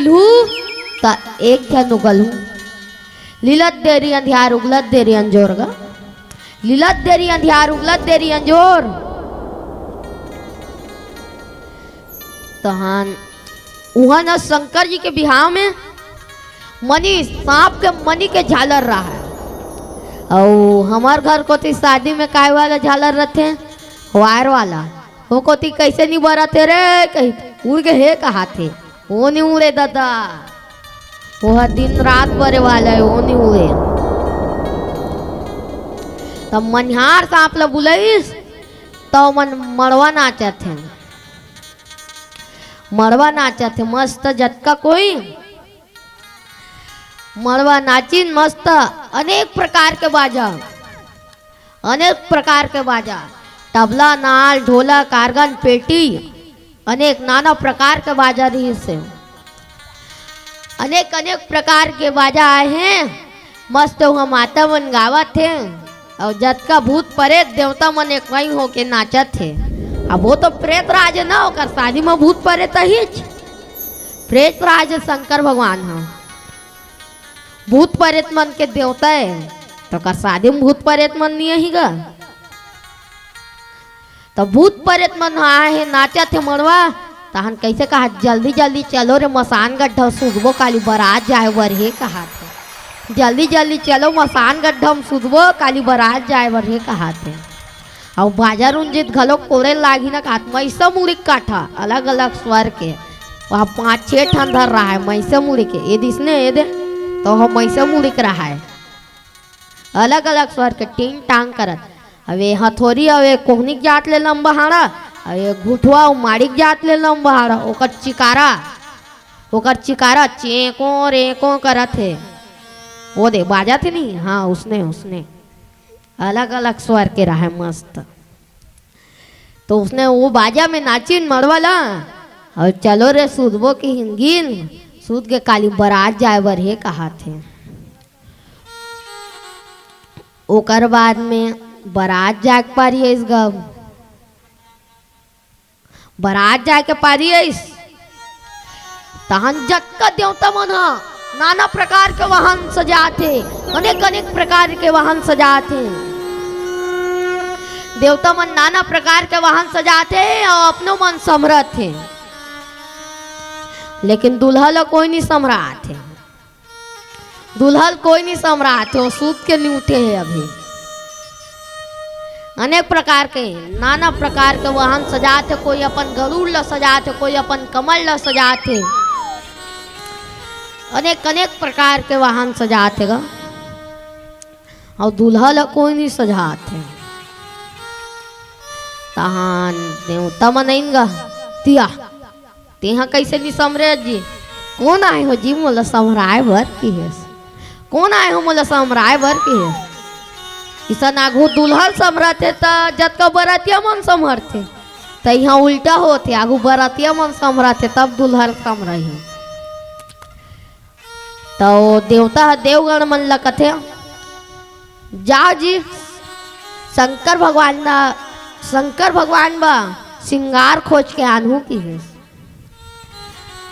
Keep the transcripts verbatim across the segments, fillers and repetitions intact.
लू, त एक ठन उगलहूँ। लीलत देरी अंधियार, उगलत देरी अंजोर गा। लीलत देरी अंधियार, उगलत देरी अंजोर। तहान उहाँ न शंकर जी के बिहाव में मनी, सांप के मनी के झालर रहय। अउ हमर घर कोती शादी में काय वाला झालर रथे? वायर वाला। ओ कोती कइसे नी बरत हे रे, कही उड़ गे हे कहाथे। ओ नी उड़े ददा, ओह दिन रात बरे वाला हे, ओ नी उड़े। तब मनिहार सांप ल बुलइस, त ओमन मड़वा नाचत हे। मड़वा नाचत हे मस्त, जतका कोई मड़वा नाचिन मस्त। अनेक प्रकार के बाजा, अनेक प्रकार के बाजा, तबला, नाल, ढोलक, आर्गन, पेटी, अनेक नाना प्रकार के बाजा रिहिस हे। अनेक अनेक प्रकार के बाजा आए हे। मस्त वहाँ माता मन गावत हे, अउ जतका भूत परेत देवता मन एक वही होके नाचत हे। अब वो तो प्रेत राज हे ना, ओकर शादी में भूत परेत अहिच। प्रेत राज शंकर भगवान ह, भूत परेत मन के देवता हे, त ओकर शादी में भूत परेत मन नी अही गा। त भूत परेत मन आए हे, नाचत हे मड़वा। तहन कइसे कहा, "जल्दी जल्दी चलो रे, मसान गड्ढा सुतबो, काली बरात जाए बर हे," कहाथे। "जल्दी जल्दी चलो, मसान गड्ढा म सुतबो, काली बरात जाए बर हे," कहाथे। अउ बाजा रुंजित घलो कोड़े लागी न कात, मइसा मुड़ी काठा, अलग अलग स्वर के। वहाँ पाँच छः ठन धर रहा है मइसा मुड़ी के, ए दिसने ए दे, तो वह मइसा मुड़ी के रहा है। अलग अलग स्वर के टिंग टांग करत। अब ये हथोरी, अब ये कोहनी के जात ले लंबा हाड़ा, अब ये घुटवा, अउ माड़ी के जात ले लंबा हाड़ा, ओकर चिकारा, ओकर चिकारा चेंको रेंको करत हे। वो दे बाजत हे नी, हाँ, उसने, उसने। अलग-अलग स्वर के रहा है मस्त। तो उसने वो बाजा में नाचिन मड़वा ला, अउ चलो रे सूदबो के हिंगिन, सूद के काली बरात जाए बर हे कहाथे। ओकर बाद में बरात जाए के पारी आइस गा। बरात जाए के पारी आइस। तहन जतका देवता मन ह नाना प्रकार के वाहन सजात हे, अनेक अनेक प्रकार के वाहन सजात हे। देवता मन नाना प्रकार के वाहन सजात हे अउ अपनो मन संभरत हे, लेकिन दूल्हा ल कोई नी संभरात हे। दूल्हा ल कोई नी संभरात हे, वो सूत के नी उठे हे अभी। अनेक प्रकार के, नाना प्रकार के वाहन सजात हे, कोई अपन गरुड़ ल सजात हे, कोई अपन कमल ल सजात हे, अनेक अनेक प्रकार के वाहन सजात हे गा। अउ दूल्हा ल कोई नी सजात हे। तहान देवता मन आइन गा, तिया तेहा कइसे नी संभरे जी? कोन आए हो जी मोला संभराए बर किहेस? कोन आए हो मोला संभराए बर किहेस? इसन आघू दूल्हा ल संभरथे त जतका बरतिया मन संभरथे, त इहाँ उल्टा होथे, आघू बरतिया मन संभरथे तब दूल्हा ल संभरही। त ओ देवता ह देवगण मन ल कथे, "जाओ जी, शंकर भगवान ला, शंकर भगवान बर सिंगार खोज के आनहू," किहेस।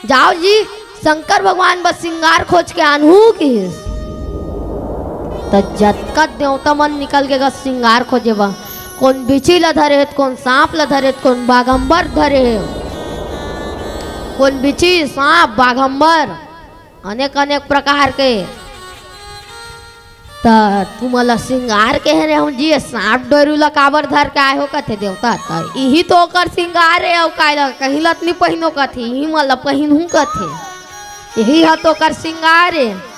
"जाओ जी, शंकर भगवान बर सिंगार खोज के आनहू," किहेस। त जतका देवता मन निकल गे गा सिंगार खोजे बर। कोन बिछी ल धरे हे, त कोन सांप ल धरे हे, त कोन बाघंबर धरे हे, कोन बिछी, सांप, बाघंबर, अनेक अनेक प्रकार के। त तुमन ल सिंगार के हे रे, हम जी सांप डोरू ल काबर धर के आए हो, कथे देवता। त इही तो ओकर सिंगार हे, अउ काय ल कहीं ल त नी पहिनो कथे, इही मन ल पहिनहूँ कथे, इही ह तो ओकर सिंगार हे।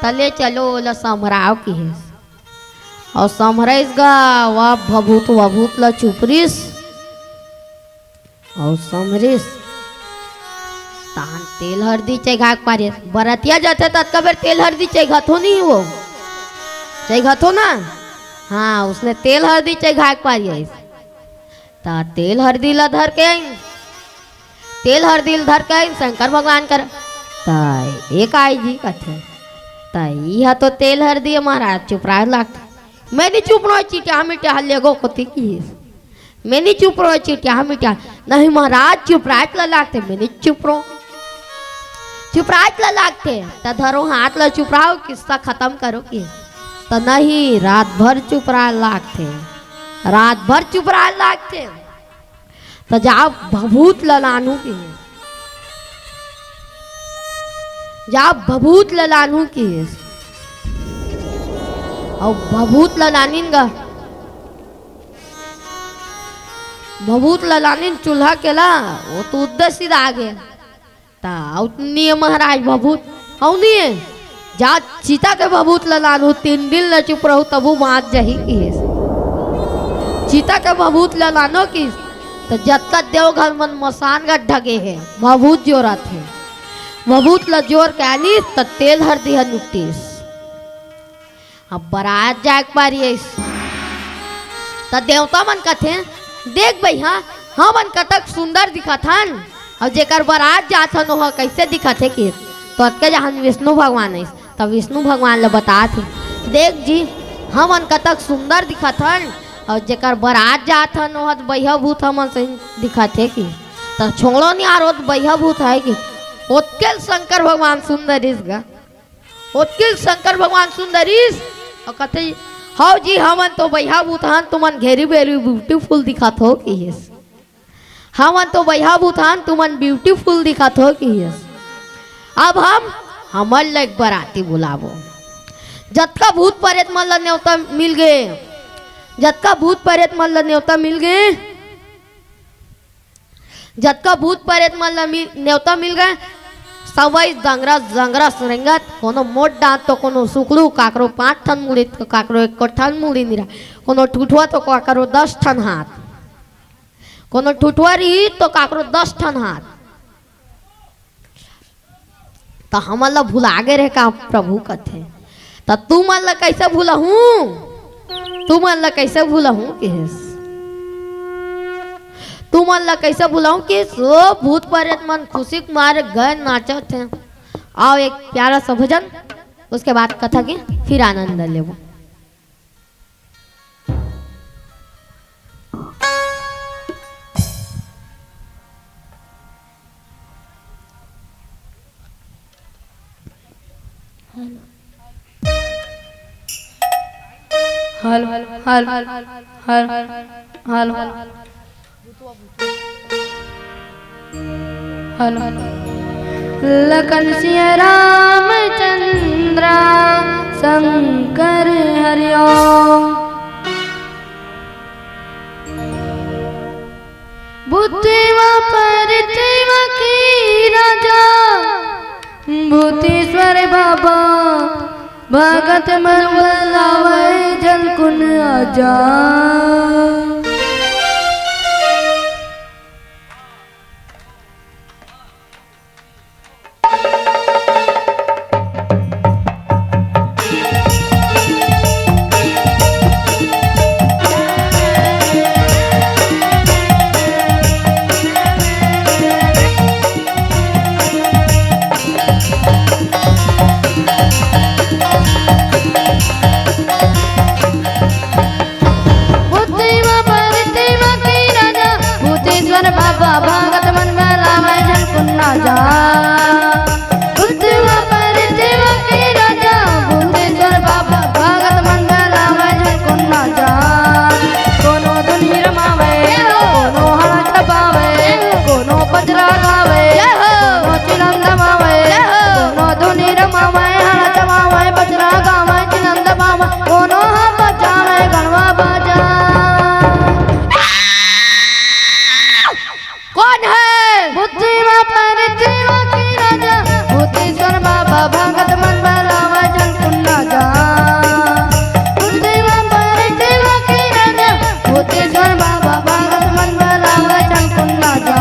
त ले चलो ओला संभराव किहेस। अउ संभराइस गा, वा भभूत, वभूत ल चुपरिस। अउ संभरिस, तहान तेल हरदी चघाए के पारिस। बरतिया जाथे ततका बेर तेल हरदी चघाथो नहीं वो, चघाथो ना? हाँ, उसने तेल हरदी चघाए के पारिस। त तेल हरदी ला धर के आइन, तेल हरदी ला धर के आइन शंकर भगवान कर। त एक आई जी कथे, त इहा तो तेल हरदी महाराज चुपराए लागथे। मैं नी चुपरों, चिटिया मिटिया लेगो कोती किहिस। मैं नी चुपरों, चिटिया मिटिया। नहीं महाराज, चुपराए ला लागथे, मैं नी चुपरों। चुपराज ल लागथे, त धरो हाथ ल चुपराव, किस्सा खतम करो कि। त नहीं, रात भर चुपराय लागथे, रात भर चुपराय लागथे। त जा भभूत ल लानहूं कि, जा भभूत ल लानहूं कि। अउ भभूत ल लानिन गा, भभूत ल लानिन चूल्हा के ला, वो तो उद्देश्य आ गे। त अउ निये महाराज भभूत, अउ निये, जा चिता के भभूत ल लानहूं, तीन दिन ल चुप रहहू तभू बांच जाही किहिस। चिता के भभूत ल लानो किहिस, त जतका देवघर मन मसान गड्ढा गे हे, भभूत जोरत हे। भभूत ल जोर के आनिस, त तेल हरदी ह निपटिस। अब बरात जाए के पारी आइस। त देवता मन कथे, "देख भई, हां, हमन कतक सुंदर दिखत हन, अउ जेकर बरात जात हन, ओह कइसे दिखत हे?" कि तो अतके जहान विष्णु भगवान आइस, त विष्णु भगवान ल बतात हे, "देख जी, हमन कतक सुंदर दिखत हन, अउ जेकर बरात जात हन, ओह त बइहा भूत हमन सही दिखत हे कि, त छोड़ो नियार, ओ त बइहा भूत हे कि।" ओतके ल शंकर भगवान सुंदर रिस गा। ओतके ल शंकर भगवान सुंदर रिस, अउ कथे, "हव जी, हमन तो बइहा भूत हन, तुमन very very beautiful दिखत हो," किहिस। "हमन तो बइहा भूत हन, तुमन beautiful दिखत हो," किहिस। "अब हम, हमर ल एक बराती बुलाबो।" जतका भूत परेत मन ल नेवता मिल गे, जतका भूत परेत मन ल नेवता मिल गे, जतका भूत परेत मन ल मिल, नेवता मिल गे, सवई जंगरस जंगरस रेंगत, कोनो मोट दांत तो कोनो सुकड़ू, काकरो पांच ठन मुड़ी तो काकरो एको ठन मुड़ी निरा, कोनो ठुठुआ तो काकरो दस ठन हाथ, कोनो ठुठुआ रही तो काकरो दस ठन हाथ। त हमन ल भुला गे रहे का प्रभु कथे। त तुमन ल कइसे भुलाहूं? तुमन ल कइसे भुलाहूं किहिस। तुमन ल कइसे भुलाहूं किहिस। ओ भूत परेत मन खुशी के मारे गए नाचत हे। आओ एक प्यारा सा भजन, उसके बाद कथा के फिर आनंद लेबो। Hello, hello, hello, hello. Hello. Lakhan Siya Ramchandra Shankar हरिओ। भूतेवा परतेवा के राजा भूतेश्वर बाबा, भगत मन बलावय झलकुन आजा। भूतेवा परतेवा के राजा, भूतेश्वर बाबा, भगत मन बलावय झलकुन आजा। भूतेवा परतेवा के राजा, भूतेश्वर बाबा, भगत मन बलावय झलकुन आजा। कोनो धुनी रमावय, कोनो हड़ा छपावय, कोनो पचरा गावय, जय हो। कोनो चिलम दबावय, जय हो। कोनो धुनी रमावय, हड़ा छपावय, पचरा गावय, चिलम दबावय, कोनो ह बजावय गड़वा बाजा। कोन हे? भूतेवा परतेवा के राजा, भूतेश्वर बाबा, भगत मन बलावय झलकुन आजा। भूतेवा परतेवा के राजा, भूतेश्वर बाबा, भगत मन बलावय झलकुन आजा।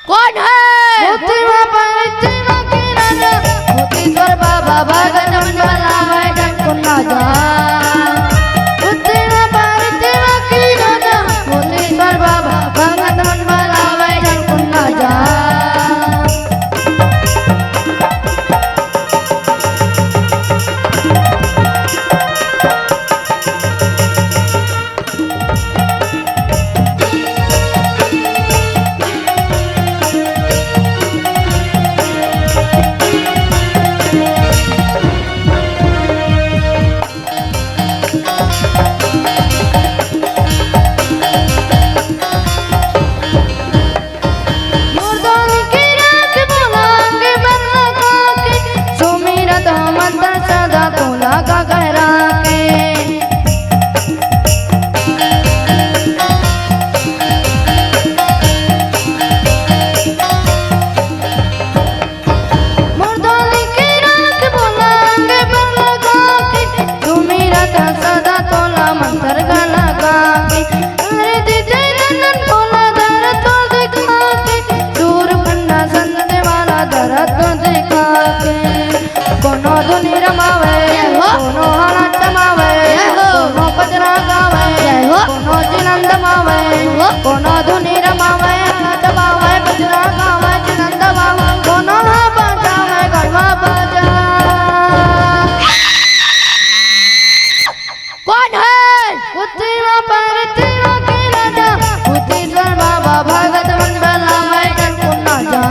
कोन हे? भूतवा परतवा के राजा, भूतेश्वर बाबा भगत मन बलावय झन कोन राजा। भूतवा परतवा के राजा, भूतेश्वर बाबा भगत मन बलावय झन कोन राजा। मुर्दों की रात बोलांगे बंद होके, सुमिरत हो मंत्र सदा तोला का गहरा के। मुर्दों की रात बोलांगे बंद होके, सुमिरत सदा तोला मंत्र गला गा के। अरे दीदी नंदन बोला दरद तो दिखा के, दूर बन्ना संत वाला दरद तो दिखा के। कोनो धुनी रमावे, जय हो। कोनो हालत रमावे, जय हो। कोनो पचरा गावे, जय हो। कोनो जिनंद मावे, जय हो। कोनो धुनी रमावे, हालत रमावे, पचरा गावे, जिनंद मावे, कोनो हा बजावे, गरबा बजा। कोन हे? भूतवा परतवा के राजा, भूतेश्वर बाबा भगत मन बलावय झन कोन राजा।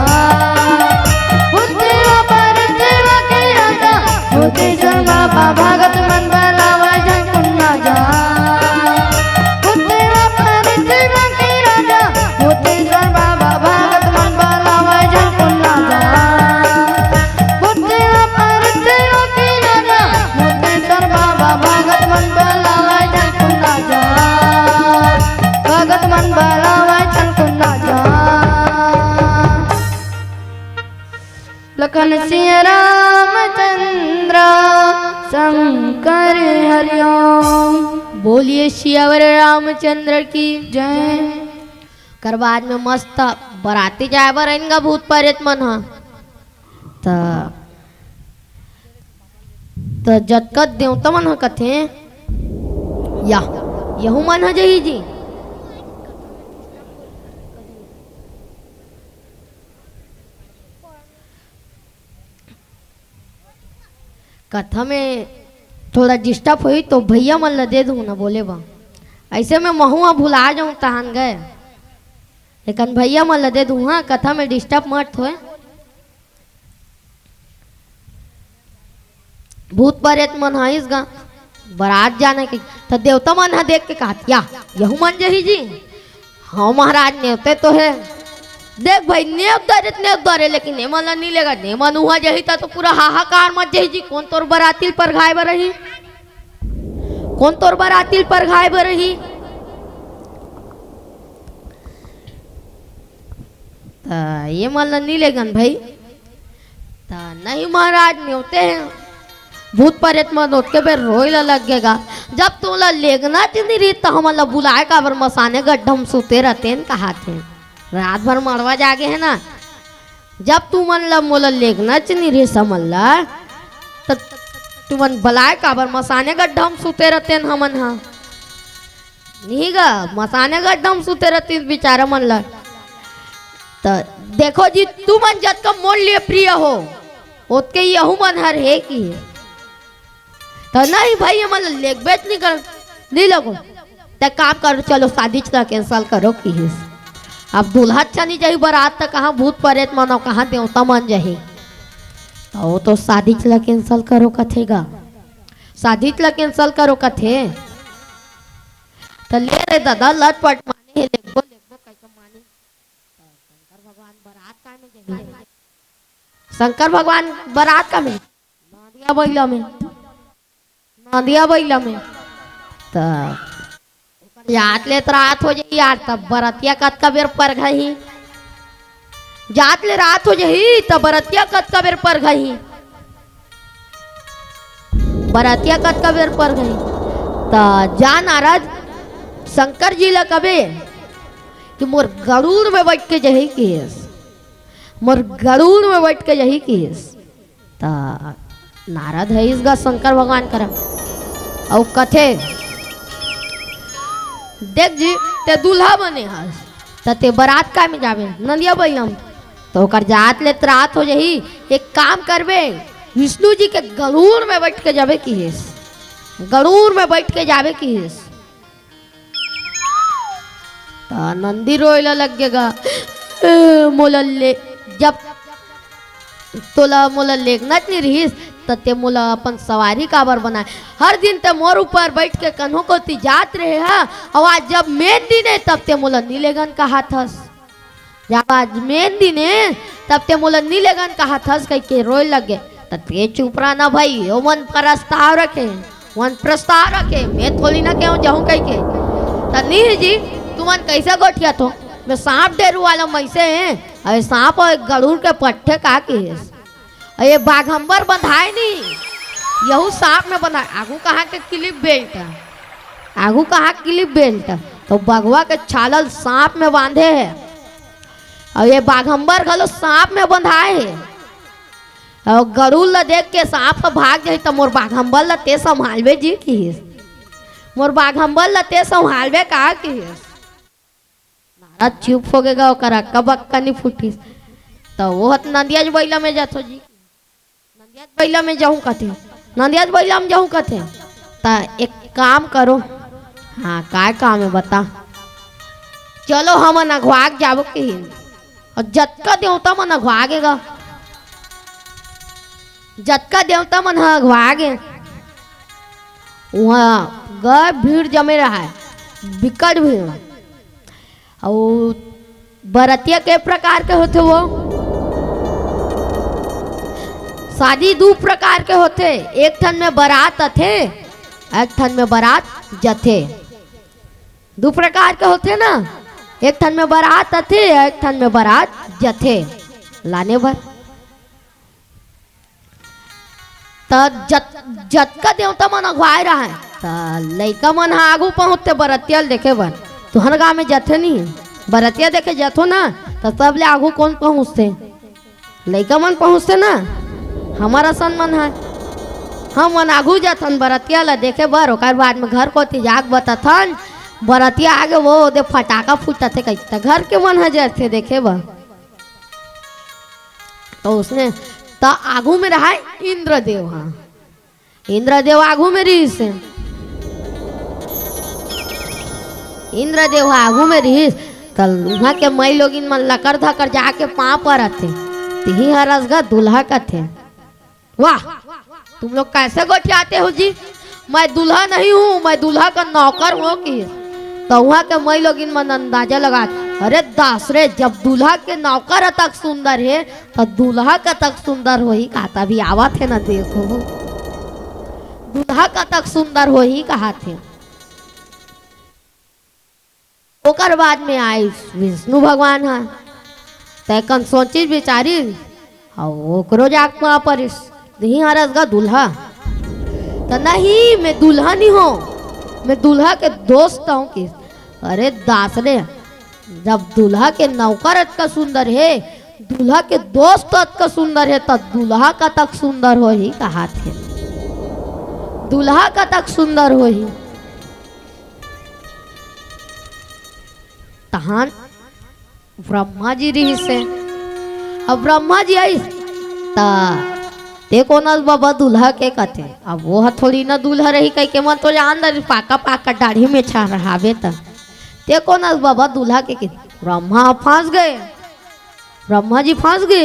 भूतवा परतवा के राजा, भूतेश्वर बाबा भगत मन बलावय झन कोन राजा। भूतवा परतवा के राजा, भूतेश्वर बाबा भगत मन बलावय झन कोन राजा। भूतवा परतवा के राजा, भूतेश्वर बाबा भगत मन बलावय झन कोन राजा। भगत मन बलावय झन कोन राजा। लखन सिया रामचंद्र शंकर हरिओम। बोलिए सियावर रामचंद्र की जय। कर बाद में मस्त बराती जाए बर आइन गा भूत परेत मन ह। त, त जतका देवता मन ह कथे, या, यहू मन ह जही जी। कथा में थोड़ा disturb होई तो भैया मन ला दे दूँ ना बोले बा। ऐसे में महू ह भुला जाऊँ तहान गए। लेकिन भैया मन ला दे दूँ, हाँ, कथा में disturb मत होए। भूत परेत मन ह आइस गा, बरात जाने के, त देवता मन ह देख के कहत, या, यहू मन जही जी। हाँ महाराज, नेवते तो हे। देख भाई, नेवत दरे त नेवत दरे, लेकिन एमन ला नी लेगन। एमन उहाँ जही त तो पूरा हाहाकार मच जही जी। कोन तोर बराती ल परघाए बर रही? कोन तोर बराती ल परघाए बर रही? त एमन ला नी लेगन भाई। त नहीं महाराज, नेवते हे। भूत परेत मन ओतके बेर रोए ला लग गे गा। जब तोला लेगना च नी रही त हमन ला बुलाए काबर? मसाने गड्ढा म सुते रतेन कहाथे। रात भर मड़वा जागे हे ना। जब तुमन ला मोला लेगना च नी रहे समन ला, त तुमन बलाए काबर? मसाने गड्ढा म सुते रतेन हमन हा। नहीं गा, मसाने गड्ढा म सुते रतिस बिचारा मन ला। त देखो जी, तुमन जतका मोर लिए प्रिय हो, ओतके यहू मन हर हे कि हे। त नहीं भाई, हमन ला लेगबेच नहीं कर, नहीं लगो। त काम करो, चलो शादी च ला cancel करो किहिस। अब दूल्हा अच्छा नहीं जाही बरात, त कहाँ भूत परेत मन अउ कहाँ देवता मन जाही। त वो तो शादी च ला cancel करो कथे गा, शादी च ला cancel करो कथे। त ले रे दादा, लटपट माने हे, लेगबो, लेगबो, कइसे माने? त शंकर भगवान बरात का में जाही। शंकर भगवान बरात का में? नदिया बइला में। नदिया बइला में। त ओकर जात ले त रात हो जाही यार, तब बरतिया कतका बेर परघाही। जात ले रात हो जाही, त बरतिया कतका बेर परघाही। बरतिया कतका बेर परघाही। त जा नारद, शंकर जी ला कबे कि मोर गरुड़ में बइठ के जाही किहिस। मोर गरुड़ में बइठ के जाही किहिस। त नारद हे इस गा शंकर भगवान करा, अउ कथे, "देख जी, ते दूल्हा बने हस, त ते बरात काय में जाबे? नंदिया बइला म। त ओकर जात ले त्रात हो जाही। एक काम करबे, विष्णु जी के गरुड़ में बइठ के जाबे किहिस, गरुड़ में बइठ के जाबे किहिस।" त नंदी रोय ला लग गे गा, "ए, मोला ले, जब तोला मोला लेगना च नइ रिहिस, त ते मोला अपन सवारी काबर बनाय? हर दिन ते मोर ऊपर बइठ के कन्हो कोती जात रहे हा, अउ आज जब मेन दिन हे, तब ते मोला नी लेगन कहत हस। जब आज मेन दिन हे, तब ते मोला नी लेगन कहत हस," कहिके रोय लग गे। त ते चुप रह ना भई, ओमन प्रस्ताव रखे, ओमन प्रस्ताव रखे, मैं थोड़ी ना केहेंव जाहूं कहिके। त नी जी, तुमन कइसे गोठियाथो? मैं सांप डेरू वाला मइसे हे, अउ सांप अउ गरुड़ के पट्ठे का किहिस? अउ ये बाघंबर बंधाय नी, यहू सांप में बंधाय। आगू कहाँ के clip belt, आगू कहाँ clip belt, त बघवा के छाला ल सांप में बांधे हे। अउ ये बाघंबर घलो सांप में बंधाय हे। अउ गरुड़ ल देख के सांप ह भाग जाही, त मोर बाघंबर ल ते संभालबे जी किहिस, मोर बाघंबर ल ते संभालबे का किहिस। नारद चुप हो गे गा, ओकर अक्का बक्का नी फूटिस। त वो ह त नंदिया च बइला में जाथो जी। नंदिया च बइला में जाहूं कथे, नंदिया च बइला में जाहूं कथे। त एक काम करो, हाँ, काय काम हे बता? चलो हमन अघवा के जाबो किहिन। अउ जतका देवता मन अघवा गे गा, जतका देवता मन ह अघवा गे, उहाँ गा भीड़ जमे रहय, बिकट भीड़। अउ बरतिया के प्रकार के होथे वो? शादी दू प्रकार के होथे, एक ठन में बरात आथे, एक ठन में बरात जथे। दू प्रकार के होथे ना, एक ठन में बरात आथे, एक ठन में बरात जथे लाने बर। त जत-, जतका देवता मन अघवाए रहय, त लइका मन ह आगू पहुंचथे बरतिया ल देखे बर। तुहर गांव में जथे नहीं, बरतिया देखे जथो ना, त सबले आगू कोन पहुंचथे? लइका मन पहुंचथे ना। हमर असन मन ह, हमन आगू जथन बरतिया ल देखे बर, ओकर बाद में घर कोती जाके बताथन, बरतिया आगे वो ओदे फटाका फूटथे कहिके, त घर के मन ह जथे देखे बर। त उसने, त आगू में रहय इंद्रदेव ह। इंद्रदेव आगू में रिहिस हे। इंद्रदेव ह आगू में रिहिस, त उहाँ के मई लोगिन मन लकर धकर जाके पाँव परत हे। तिही हरस गा दूल्हा कथे। "वाह, तुम लोग कैसे गोठियाते हो जी? मैं दूल्हा नहीं हूँ, मैं दूल्हा का नौकर हूँ" किहिस। त उहाँ के मई लोगिन मन अंदाजा लगात, "अरे दास रे, जब दूल्हा के नौकर अतक सुंदर हे, त दूल्हा कतक सुंदर होही" कहाथे। अभी आवत हे ना, देखो, दूल्हा कतक सुंदर होही कहाथे। ओकर बाद में आइस विष्णु भगवान ह। तय कन सोचिस बिचारिस, अउ ओकरो जाग पाँव परिस, "तिही हरस गा दूल्हा?" त, "नहीं, मैं दूल्हा नहीं हूँ, मैं दूल्हा के दोस्त हूँ" किहिस। अरे दास रे, जब दूल्हा के नौकर अतका सुंदर हे, दूल्हा के दोस्त अतका सुंदर हे, त दूल्हा कतक सुंदर होही कहाथे। दूल्हा कतक सुंदर होही। तहान ब्रह्मा जी रिहिस हे। अब ब्रह्मा जी आइस, त "ते कोन अस बबा दूल्हा के?" कथे। अब वो ह थोड़ी ना दूल्हा रही कहिके मन तो जान डरिस, पाका पाका दाढ़ी मेछा रहय त। "ते कोन अस बबा दूल्हा के?" कथे। ब्रह्मा फंस गे, ब्रह्मा जी फंस गे।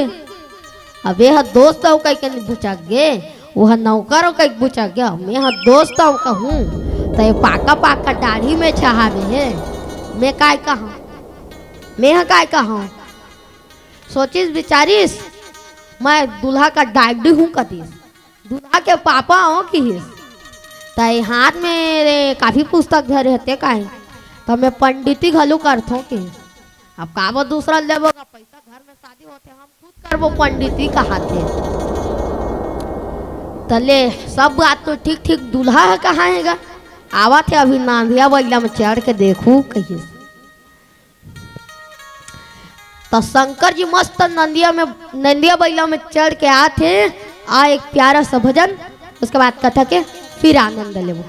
अब ये ह दोस्त अउ कहिके बुचक गे, वो ह नौकर अउ कहिके बुचक गे। मैं ह दोस्त अउ कहूँ, त ये पाका पाका दाढ़ी मेछा हावे हे, मैं काय कहूँ, मैं ह काय कहूँ? सोचिस बिचारिस, "मैं दूल्हा का डैडी हूँ" कतिस, "दूल्हा के पापा हूँ" किहिस। त ये हाथ में काफी पुस्तक धरे हते काय, "त मैं पंडिती घलो करथों" किहिस। "अब काबर दूसरा लेबो गा, पैसा घर में शादी होथे, हम खुद करबो पंडिती" कहाथे। त ले, सब बात तो ठीक ठीक, दूल्हा ह कहाँ हे गा? "आवत हे, अभी नांदिया बइला में चढ़ के देखहूँ" कहिस। त शंकर जी मस्त नंदिया में, नंदिया बइला में चढ़ के आथे। आ एक प्यारा सा भजन, उसके बाद कथा के फिर आनंद लेबो।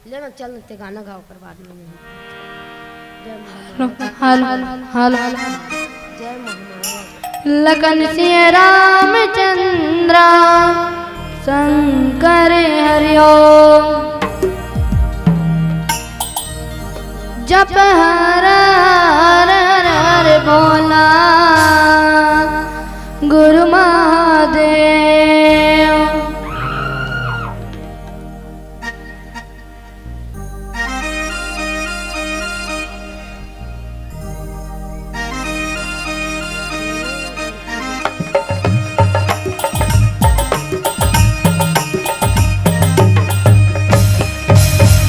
ले ना, चल ना, ते गाना गा, ओकर बाद में। जय महामाया। Hello, hello, hello. जय महामाया। लखन सिया रामचंद्रा शंकर हरिओम। जप हर हर हर हर बोला गुरु महादेव।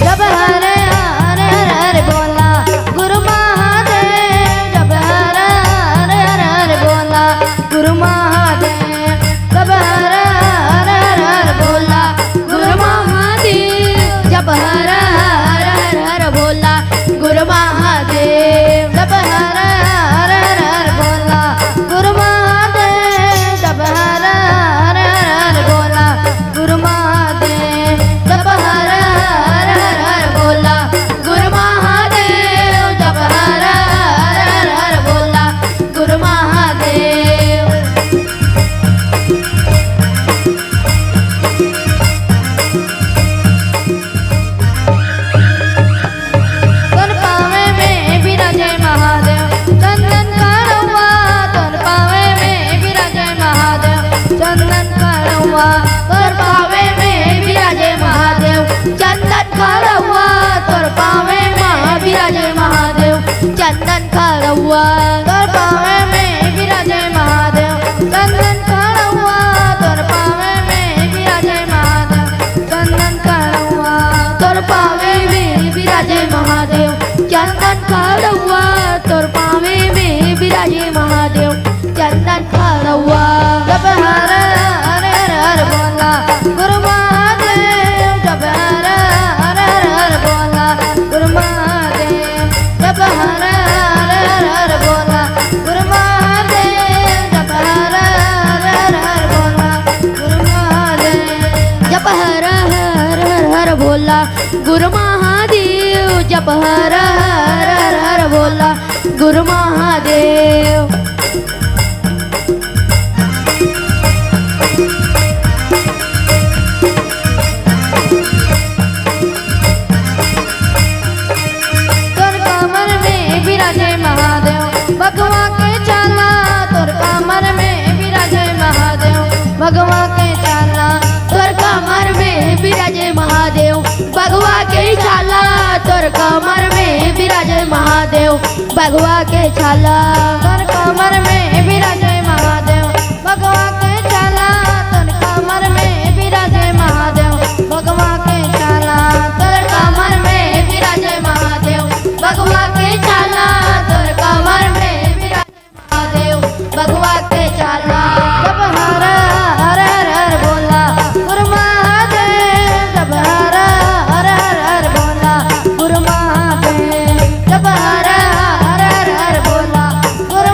जप हर हर हर हर बोला गुरु महादेव, जप हर हर हर हर बोला गुरु महादेव, जप हर हर हर हर बोला गुरु महादेव, जप हर हर हर हर बोला गुरु महादेव, जप हर हर हर हर बोला गुरु महादेव, जप हर हर हर हर बोला गुरु महादेव, जप हर हर हर हर बोला गुरु महादेव, जप हर हर हर हर बोला गुरु महादेव। तोर पावे में बिराजे महादेव, चंदन खड़उआ। तोर पावे में बिराजे महादेव, चंदन खड़उआ। तोर पावे में बिराजे महादेव, चंदन खड़उआ। तोर पावे में बिराजे महादेव, चंदन खड़उआ। तोर पावे में बिराजे महादेव, चंदन खड़उआ। तोर पावे में बिराजे महादेव, चंदन खड़उआ। तोर पावे में बिराजे महादेव, चंदन खड़उआ। तोर पावे में बिराजे महादेव, चंदन खड़उआ। जप हर हर हर हर बोला गुरु महादेव, जप हर हर हर हर बोला गुरु महादेव, जप हर हर हर हर बोला गुरु महादेव, जप हर हर हर हर बोला गुरु महादेव, जप हर हर हर हर बोला गुरु महादेव, जप हर हर हर हर बोला गुरु महादेव। तोर कमर में बिराजे महादेव, बघवा के छाला। तोर कमर में बिराजे महादेव, बघवा के छाला। तोर कमर में बिराजे महादेव, बघवा के छाला। तोर कमर में बिराजे महादेव, बघवा के छाला। तोर कमर में बिराजे महादेव, बघवा के छाला। तोर कमर में बिराजे महादेव, बघवा के छाला। तोर कमर में बिराजे महादेव, बघवा के छाला। तोर कमर में बिराजे महादेव, बघवा के छाला। जप हर हर हर हर बोला गुरु महादेव, जप हर हर हर हर बोला गुरु महादेव, जप हर हर हर हर बोला गुरु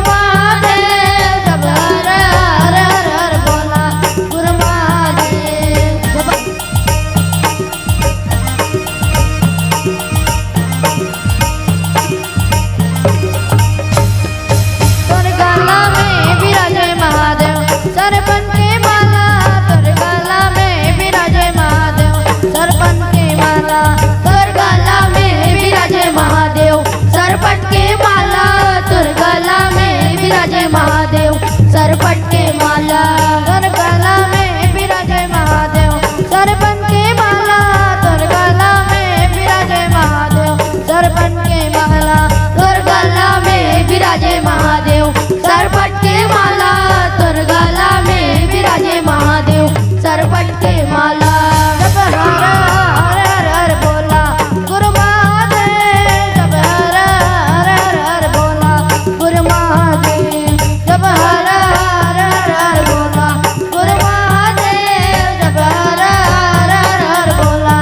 सरपट के माला तोर गला में विराजे महादेव, सरपट के माला। जप हर हर हर हर बोला गुरु महादेव, जप हर हर हर हर बोला गुरु महादेव, जप हर हर हर हर बोला गुरु महादेव, जप हर हर हर हर बोला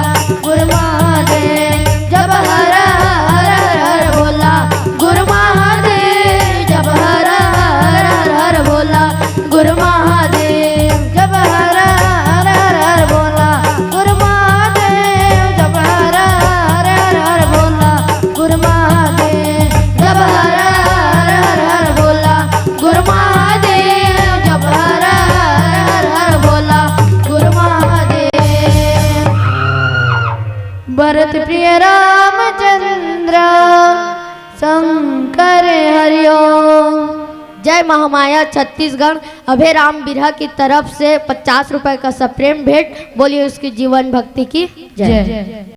गुरु महादेव, जप हर हर हर हर बोला गुरु महादेव, जप हर हर हर हर बोला गुरु महादेव, जप हर हर हर हर बोला गुरु महादेव, जप हर हर हर हर बोला गुरु महादेव, जप हर हर हर हर बोला गुरु महादेव, जप हर हर हर हर बोला गुरु महादेव। भरत प्रिय रामचंद्र शंकर हरिओम। जय महामाया छत्तीसगढ़। अभय राम बिरहा की तरफ से पचास रुपए का सप्रेम भेंट। बोलिए उसकी जीवन भक्ति की जय।